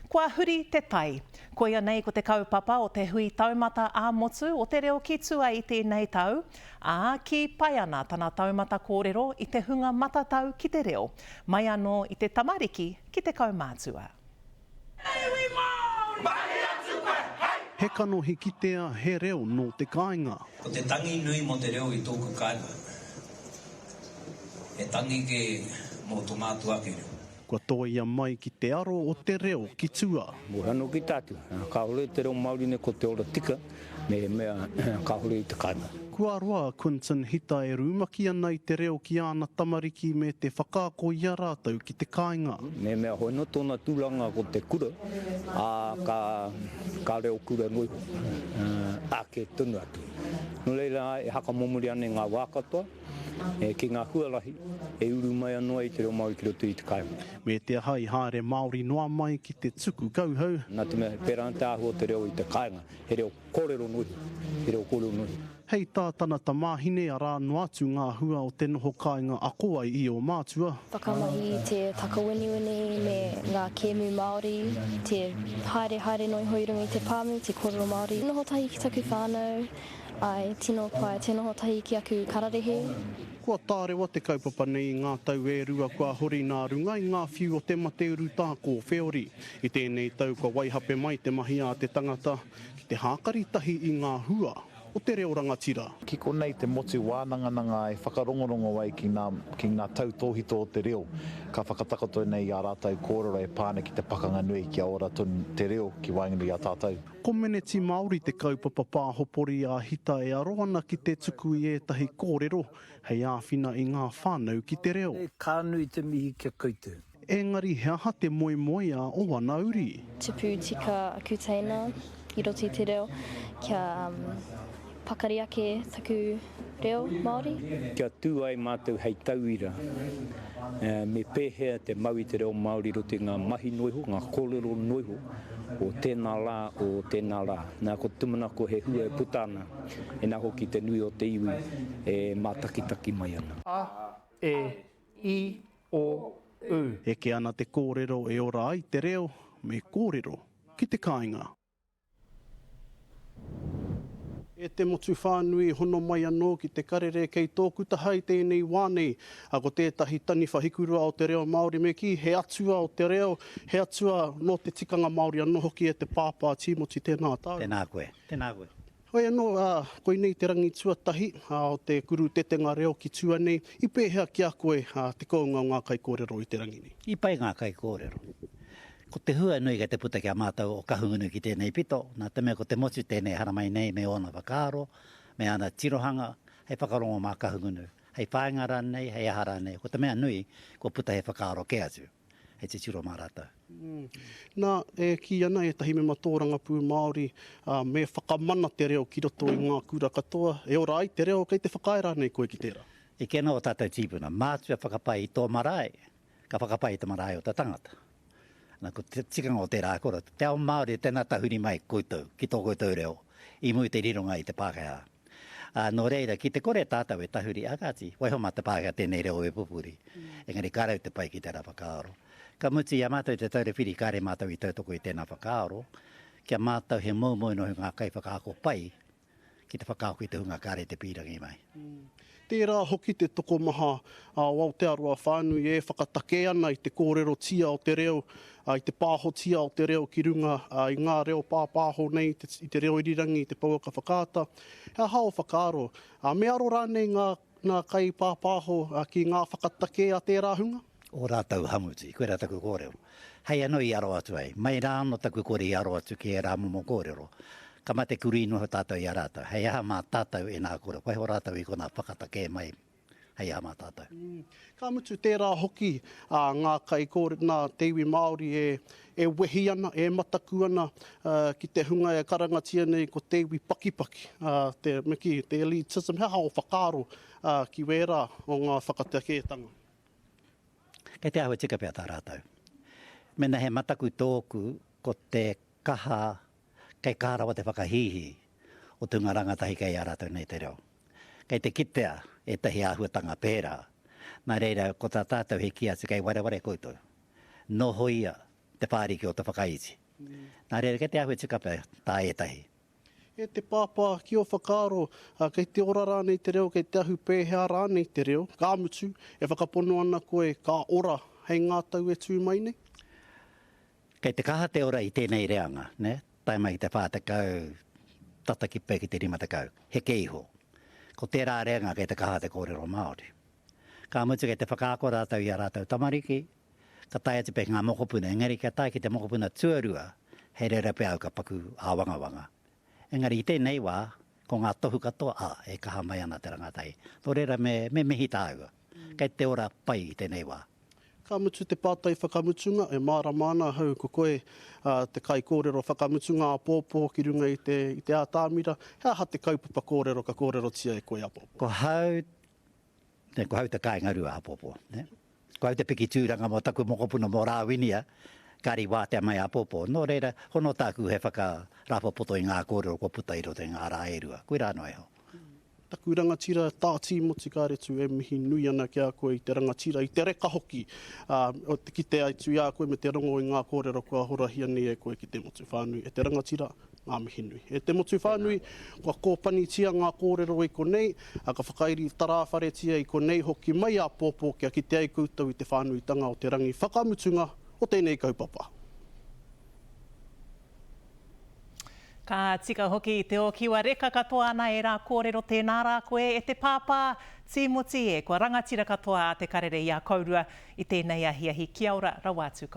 Kua huri te tai. Koia nei ko te kaupapa o te hui taumata ā-motu o te reo ki tua i tēnei tau, ā, kī pai ana tana taumata kōrero i te hunga matatau ki te reo, mai anō i te tamariki ki te kaumātua. He kanohi kitea, he reo nō te kāinga. Ko te tangi nui mō te reo i tōku kāinga, he tangi kē mō tō mātou ake reo. Kua tōia mai ki te aro o te reo ki tua. Moe anō ki tātou, kāore te reo Māori nei ko te ora tika, me he mea kāore i te kāinga. Kua roa a Quinton Hita e rumaki ana i te reo ki āna tamariki me te whakaako i a rātou ki te kāinga. Me he mea hoi anō tōna tūranga ko te kura, ā, ka, ka reo kura noa iho, ake tonu atu. Nō reira, e hakamomori ana i ngā wā katoa. Ki ngā huarahi e uru mai anō ai te reo Māori ki roto i te kāinga. Me te aha i haere Māori noa mai ki te tuku kauhau. Nā te mea he pērā te āhua o te reo i te kāinga, he reo kōrero noa iho, he reo kōrero noa iho. Hei tā tana tamāhine arā noa atu ngā hua o te noho kāinga ako ai i ō mātua. Whakamahi i te takawiniwini me ngā kēmu Māori, te haere haere noa iho i runga i te pāmu, te kōrero Māori. Noho tahi ki taku whānau, Āe, tino pai te noho tahi ki aku kararehe. Kua tārewa te kaupapa nei i ngā tau e rua kua hori nā runga i ngā whiu o te mate urutā kōwheori. I tēnei tau kua waihape mai te mahi a te tangata ki te hākari tahi i ngā hua o te reo rangatira. Ki konei te motu wānangananga e whakarongorongo ai ki ngā, ki ngā tautōhito o te reo ka whakatakoto nei i ā rātou kōrero e pā ana ki te pakanga nui kia ora tonu te reo ki waenganui i a tātou. Ko Meneti Māori te kaupapa pāhopori a Hita e aro ana ki te tuku i ētahi kōrero hei āwhina i ngā whānau ki te reo. Ka nui te mihi ki a koutou. Engari he aha te moemoeā o ana uri? Tupu tika aku teina i roto i te reo kia pakari ake taku reo Māori. Kia tū ai mātou hei tauira me pēhea te mau i te reo Māori i roto i ngā mahi noa iho, ngā kōrero noa iho o tēnā rā, o tēnā rā. Nā, ko te tūmanako he hua e puta ana, inā hoki te nui o te iwi e mātakitaki mai ana. A, E, I, O, U. Eke ana te kōrero e ora ai te reo, me kōrero ki te kāinga. E te motu whānui, hono mai anō ki te karere kei tōku taha i tēnei wā nei. A ko tētahi taniwha hikuroa o te reo Māori me kī, he atua o te reo, he atua nō te tikanga Māori anō hoki e te Pāpā Tīmoti, tēnā tāu. Tēnā koe, tēnā koe. Hoi anō, ā, koinei te rangi tuatahi o te kuru tetenga reo ki tua nei. I pēhea ki a koe te kounga o ngā kaikōrero i te rangi nei? I pai ngā kaikōrero. Ko te hua nui kei te puta ki a mātou o Kahungunu ki tēnei pito, nā te mea ko te motu tēnei haramai nei me ōna whakaaro, me āna tirohanga, hei whakarongo mā Kahungunu, hei whāinga rānei, hei aha rānei, ko te mea nui, kua puta he whakaaro kē atu, hei titiro mā rātou. Nā, e kī ana ētahi mema tōrangapū Māori, me whakamana te reo ki roto i ngā kura katoa, e ora ai te reo, kei te whakaae rānei koe ki tērā? I kī ana ō tātou tīpuna, mātua whakapai i tō marae, Ka whakapai i te marae o te tangata. Na, ko te tikanga o tērā koro, te ao Māori, tēnā tahuri mai koutou ki tō koutou reo i mua i te rironga i te Pākehā. Ā, nō reira, ki te kore tātou e tahuri, ā kāti, waiho mā te Pākehā tēnei reo e pupuri. Engari kāre au te pai ki tērā whakaaro. Ka mutu i a mātou i Te Taura Whiri, kāre mātou i tautoko i tēnā whakaaro, kia mātou he moumou noa ngā kaiwhakaako pai ki te whakaako i te hunga kāre te pīrangi mai. Tērā hoki te tokomaha o Aotearoa whānui e whakatakē ana i te kōrerotia o te reo, i te pāhotia o te reo ki runga i ngā reo pāpāho nei, i te reo irirangi, i te pouaka whakaata. He aha ō whakaaro? Me aro rānei ngā ngā kaipāpāho ki ngā whakatakē a tērā hunga? Ō rātou hamuti, koirā taku kōrero. Hei anō i aro atu ai. Mai rā anō taku kore i aro atu ki ērā momo kōrero. Ka mate kurī noa tātou i a rātou. Hei aha mā tātou ēnā kōrero. Waiho rātou i konā whakatakē mai hei aha mā tātou. Ka mutu tērā hoki ngā kaikōrero, nā te iwi Māori e wehi ana, e mataku ana ki te hunga e karangatia nei ko te iwi pakipaki, te, me kī, te elitism, he aha ō whakaaro ki wērā o ngā whakatakētanga? Kei te āhua tika pea tā rātou. Mēnā he mataku tōku, ko te kaha, kei kaha rawa te whakahīhī o te hunga rangatahi kei a rātou nei te reo. Kei te kitea ētahi āhuatanga pērā. Nā reira, ko tā tātou he kī atu kei wareware koutou. Nohoia. te whāriki o te whakaiti. Nā reira, kei te āhua tika pea tā ētahi. E te pāpā, ki ō whakaaro, kei te ora rānei te reo, kei te ahu pēhea rānei te reo, ka mutu, e whakapono ana koe ka ora hei ngā tau e tū mai nei? Kei te kaha te ora i tēnei reanga, nē, tae mai ki te 40, tata ki pea ki te 50, heke iho. Ko tērā reanga kei te kaha te kōrero Māori. Ka mutu kei te whakaako rātou i ā rātou tamariki, ka tae atu pea ki ngā mokopuna, engari kia tae ki te mokopuna tuarua, hei reira pea au ka paku āwangawanga. Engari i tēnei wā, ko ngā tohu katoa, ā, e kaha mai ana te rangatahi. Nō reira me, me mihi tāua. Kei te ora pai i tēnei wā. Ka mutu te pātai whakamutunga, e mārama ana ahau ko koe te kaikōrero whakamutunga āpōpō ki runga i te, i te ātamira. He aha te kaupapa kōrero ka kōrerotia e koe āpōpō? Ko hau Nē, ko hau te kāinga rua āpōpō, nē. Ko au te piki tūranga mō taku mokopuna mō Rāwinia, kāre i wātea mai āpōpō. Nō reira, hono tāku he whakarāpopoto i ngā kōrero kua puta i roto i ngā rā e rua. Koirā noa iho. Taku rangatira, Tā Tīmoti Kāretu e mihi nui ana ki a koe i te rangatira, i te reka hoki o te kite atu i a koe me te rongo i ngā kōrero kua horahia nei e koe ki te motu whānui. E te rangatira, Ngā mihi nui. E te motu whānui, kua kōpanitia ngā kōrero i konei, ā, ka whakairi tarāwharetia i konei hoki mai āpōpō kia kite ai koutou i te whānuitanga o te rangi whakamutunga o tēnei kaupapa. Ka tika hoki te ōkiwa reka katoa ana ērā kōrero tēnā rā koe e te pāpā Tīmoti e, kua rangatira katoa a Te Karere i a kourua i tēnei ahiahi kia ora rawa atu koutou.